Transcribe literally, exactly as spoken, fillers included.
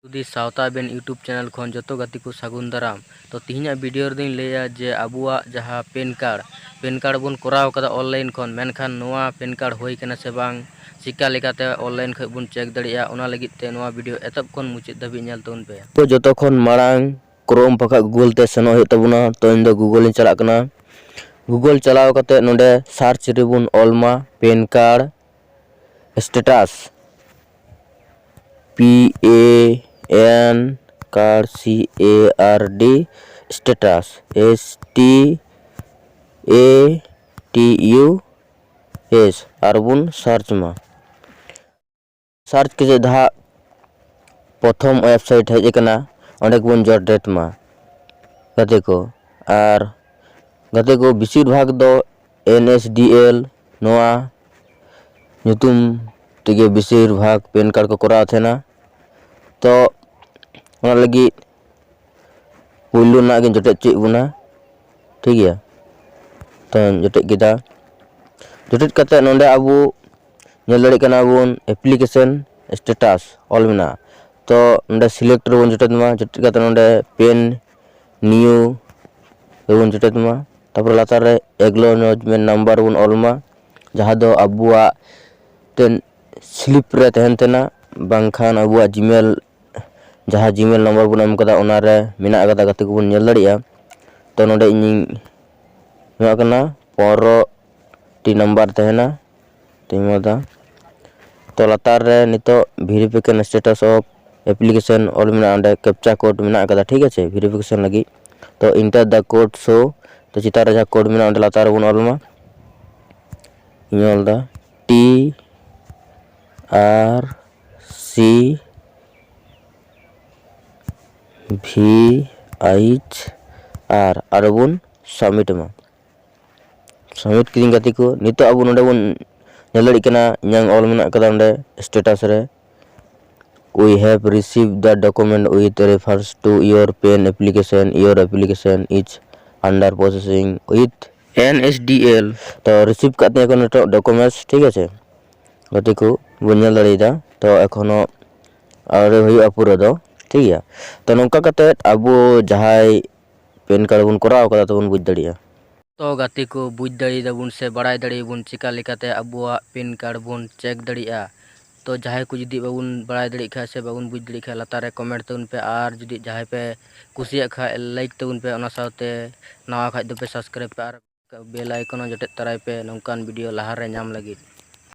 ᱡᱩᱫᱤ ᱥᱟᱶᱛᱟ ᱵᱮᱱ YouTube ᱪᱮᱱᱮᱞ ᱠᱷᱚᱱ ᱡᱚᱛᱚ ᱜᱟᱛᱮ ᱠᱚ ᱥᱟᱹᱜᱩᱱ ᱫᱟᱨᱟᱢ᱾ ᱛᱚ, ᱛᱤᱦᱤᱧᱟᱜ ᱵᱷᱤᱰᱤᱭᱳ ᱨᱮᱫᱚᱧ ᱞᱟᱹᱭᱟ ᱡᱮ ᱟᱵᱚᱣᱟᱜ ᱡᱟᱦᱟᱸ ᱯᱮᱱ ᱠᱟᱨᱰ, ᱯᱮᱱ ᱠᱟᱨᱰ ᱵᱚᱱ ᱠᱚᱨᱟᱣ ᱠᱟᱫᱟ ᱚᱱᱞᱟᱭᱤᱱ ᱠᱷᱚᱱ, ᱢᱮᱱᱠᱷᱟᱱ ᱱᱚᱣᱟ ᱯᱮᱱ ᱠᱟᱨᱰ ᱦᱩᱭ ᱠᱟᱱᱟ ᱥᱮ ᱵᱟᱝ, ᱪᱤᱠᱟ ᱞᱮᱠᱟᱛᱮ ᱚᱱᱞᱟᱭᱤᱱ ᱠᱷᱚᱱ ᱵᱚᱱ ᱪᱮᱠ ᱫᱟᱲᱮᱭᱟᱜᱼᱟ, ᱚᱱᱟ ᱞᱟᱹᱜᱤᱫ ᱛᱮ ᱱᱚᱣᱟ ᱵᱷᱤᱰᱤᱭᱳ ᱮᱛᱚᱦᱚᱵ ᱠᱷᱚᱱ ᱢᱩᱪᱟᱹᱫ ᱫᱷᱟᱹᱵᱤᱡ ᱧᱮᱞ ᱛᱟᱵᱚᱱ ᱯᱮ᱾ ᱛᱚ, ᱡᱚᱛᱚ ᱠᱷᱚᱱ ᱢᱟᱲᱟᱝ Chrome ᱵᱟᱠᱷᱟᱡ Google ᱛᱮ ᱥᱮᱱᱚᱜ ᱦᱩᱭᱩᱜ ᱛᱟᱵᱚᱱᱟ᱾ ᱛᱚ, ᱤᱧ ᱫᱚ Google ᱤᱧ ᱪᱟᱞᱟᱜ ᱠᱟᱱᱟ᱾ Google ᱪᱟᱞᱟᱣ ᱠᱟᱛᱮ ᱱᱚᱰᱮ search ᱨᱮᱵᱚᱱ ᱚᱞ ᱢᱟ PAN card status, P A N card, C A R D, status, S T A T U S, ᱟᱨ ᱵᱚᱱ search ᱢᱟ᱾ Search ᱠᱟᱛᱮ ᱫᱚ ᱦᱟᱸᱜ ᱯᱨᱚᱛᱷᱚᱢ website ᱦᱮᱡ ᱟᱠᱟᱱᱟ, ᱚᱸᱰᱮ ᱜᱮᱵᱚᱱ ᱡᱚᱴᱮᱫ ᱢᱟ ᱜᱟᱛᱮ ᱠᱚ᱾ ᱟᱨ ᱜᱟᱛᱮ ᱠᱚ, ᱵᱮᱥᱤᱨ ᱵᱷᱟᱜᱽ ᱫᱚ N S D L ᱱᱚᱣᱟ ᱧᱩᱛᱩᱢ ᱛᱮᱜᱮ ᱵᱮᱥᱤᱨ ᱵᱷᱟᱜᱽ ᱯᱮᱱ ᱠᱟᱨᱰ ᱠᱚ ᱠᱚᱨᱟᱣ ᱛᱟᱦᱮᱱᱟ᱾ ᱛᱚ, ᱚᱱᱟ ᱞᱟᱹᱜᱤᱫ ᱯᱩᱭᱞᱩ ᱨᱮᱱᱟᱜ ᱜᱤᱧ ᱡᱚᱴᱮᱫ ᱦᱚᱪᱚᱭᱮᱫ ᱵᱚᱱᱟ, ᱴᱷᱤᱠ ᱜᱮᱭᱟ᱾ ᱛᱚᱧ ᱡᱚᱴᱮᱫ ᱠᱮᱫᱟ᱾ ᱡᱚᱴᱮᱫ ᱠᱟᱛᱮ ᱱᱚᱰᱮ ᱟᱵᱚ ᱧᱮᱞ ᱫᱟᱲᱮᱭᱟᱜ ᱠᱟᱱᱟ ᱵᱚᱱ application status ᱚᱞ ᱢᱮᱱᱟᱜᱼᱟ᱾ ᱛᱚ, ᱱᱚᱰᱮ select ᱨᱮᱵᱚᱱ ᱡᱚᱴᱮᱫ ᱢᱟ᱾ ᱡᱚᱴᱮᱫ ᱠᱟᱛᱮ ᱱᱚᱰᱮ pen new ᱨᱮᱵᱚᱱ ᱡᱚᱴᱮᱫ ᱢᱟ᱾ ᱛᱟᱨᱯᱚᱨᱮ ᱞᱟᱛᱟᱨ ᱨᱮ acknowledgement number ᱵᱚᱱ ᱚᱞ ᱢᱟ, ᱡᱟᱦᱟᱸ ᱫᱚ ᱟᱵᱚᱣᱟᱜ ᱢᱤᱫᱴᱮᱱ slip ᱨᱮ ᱛᱟᱦᱮᱱ ᱛᱟᱦᱮᱱᱟ, ᱵᱟᱝᱠᱷᱟᱱ ᱟᱵᱚᱣᱟᱜ Gmail, ᱡᱟᱦᱟᱸ Gmail number ᱵᱚᱱ ᱮᱢ ᱠᱟᱫᱟ, ᱚᱱᱟᱨᱮ ᱢᱮᱱᱟᱜ ᱠᱟᱫᱟ, ᱜᱟᱛᱮ ᱠᱚᱵᱚᱱ ᱧᱮᱞ ᱫᱟᱲᱮᱭᱟᱜᱼᱟ᱾ ᱛᱚ, ᱱᱚᱰᱮ ᱤᱧᱤᱧ ᱮᱢᱟᱜ ᱠᱟᱱᱟ, ᱯᱚᱱᱨᱚ ᱴᱤ number ᱛᱟᱦᱮᱱᱟ᱾ ᱛᱚᱧ ᱮᱢᱟᱫᱟ᱾ ᱛᱚ, ᱞᱟᱛᱟᱨ ᱨᱮ ᱱᱤᱛᱚᱜ verification status of application ᱚᱞ ᱢᱮᱱᱟᱜᱼᱟ, ᱚᱸᱰᱮ captcha code ᱢᱮᱱᱟᱜ ᱠᱟᱫᱟ, ᱴᱷᱤᱠ ᱟᱪᱷᱮ, verification ᱞᱟᱹᱜᱤᱫ᱾ ᱛᱚ, enter the code show, ᱛᱚ, ᱪᱮᱛᱟᱱ ᱨᱮ ᱡᱟᱦᱟᱸ code ᱢᱮᱱᱟᱜᱼᱟ, ᱚᱸᱰᱮ ᱞᱟᱛᱟᱨ ᱨᱮᱵᱚᱱ ᱚᱞ ᱢᱟ᱾ ᱤᱧ ᱚᱞ ᱫᱟ T R C V H R, ᱟᱨ ᱵᱚᱱ submit ᱮᱢᱟ᱾ Submit ᱠᱤᱫᱤᱧ ᱜᱟᱛᱮ ᱠᱚ᱾ ᱱᱤᱛᱚᱜ ᱟᱵᱚ ᱱᱚᱰᱮ ᱵᱚᱱ ᱧᱮᱞ ᱫᱟᱲᱮᱭᱟᱜ ᱠᱟᱱᱟ, ᱤᱧᱟᱹᱝ ᱚᱞ ᱢᱮᱱᱟᱜ ᱠᱟᱫᱟ ᱚᱸᱰᱮ status ᱨᱮ, "We have received the document with refers to your pen application. Your application is under processing with N S D L." ᱛᱚ, receive ᱠᱟᱜ ᱛᱤᱧᱟᱹ ᱠᱚ ᱱᱤᱛᱚᱜ documents, ᱴᱷᱤᱠ ᱟᱪᱷᱮ᱾ ᱜᱟᱛᱮ ᱠᱚ ᱵᱚᱱ ᱧᱮᱞ ᱫᱟᱲᱮᱭᱟᱫᱟ᱾ ᱛᱚ, ᱮᱠᱷᱚᱱᱳ ᱟᱹᱣᱨᱤ ᱦᱩᱭᱩᱜᱼᱟ ᱯᱩᱨᱟᱹ ᱫᱚ, ᱴᱷᱤᱠ ᱜᱮᱭᱟ᱾ ᱛᱚ, ᱱᱚᱝᱠᱟ ᱠᱟᱛᱮᱫ ᱟᱵᱚ ᱡᱟᱦᱟᱸᱭ ᱯᱮᱱ ᱠᱟᱨᱰ ᱵᱚᱱ ᱠᱚᱨᱟᱣ ᱠᱟᱫᱟ, ᱛᱚᱵᱚᱱ ᱵᱩᱡᱽ ᱫᱟᱲᱮᱭᱟᱜᱼᱟ᱾ ᱛᱚ ᱜᱟᱛᱮ ᱠᱚ, ᱵᱩᱡᱽ ᱫᱟᱲᱮᱭᱟᱫᱟᱵᱚᱱ ᱥᱮ ᱵᱟᱲᱟᱭ ᱫᱟᱲᱮᱭᱟᱵᱚᱱ ᱪᱮᱠᱟ ᱞᱮᱠᱟᱛᱮ ᱟᱵᱚᱣᱟᱜ ᱯᱮᱱ ᱠᱟᱨᱰ ᱵᱚᱱ ᱪᱮᱠ ᱫᱟᱲᱮᱭᱟᱜᱼᱟ᱾ ᱛᱚ ᱡᱟᱦᱟᱸᱭ ᱠᱚ ᱡᱩᱫᱤ ᱵᱟᱵᱚᱱ ᱵᱟᱲᱟᱭ ᱫᱟᱲᱮᱭᱟᱜ ᱠᱷᱟᱡ ᱥᱮ ᱵᱟᱵᱚᱱ ᱵᱩᱡᱽ ᱫᱟᱲᱮᱭᱟᱜ ᱠᱷᱟᱡ, ᱞᱟᱛᱟᱨ ᱨᱮ ᱠᱚᱢᱮᱱᱴ ᱛᱟᱵᱚᱱ ᱯᱮ, ᱟᱨ ᱡᱩᱫᱤ ᱡᱟᱦᱟᱸᱭ ᱯᱮ ᱠᱩᱥᱤᱭᱟᱜ ᱠᱷᱟᱡ ᱞᱟᱭᱤᱠ ᱛᱟᱵᱚᱱ ᱯᱮ, ᱚᱱᱟ ᱥᱟᱶᱛᱮ ᱱᱟᱣᱟ ᱠᱷᱟᱡ ᱫᱚᱯᱮ ᱥᱟᱵᱥᱠᱨᱟᱭᱤᱵᱽ ᱯᱮ ᱟᱨ ᱵᱮᱞ ᱟᱭᱠᱚᱱ ᱦᱚᱸ ᱡᱚᱴᱮᱫ ᱛᱟᱨᱟᱭ ᱯᱮ ᱱᱚᱝᱠᱟᱱ ᱵᱷᱤᱰᱤᱭᱳ ᱞᱟᱦᱟᱨᱮ ᱧᱟᱢ ᱞᱟᱹᱜᱤᱫ᱾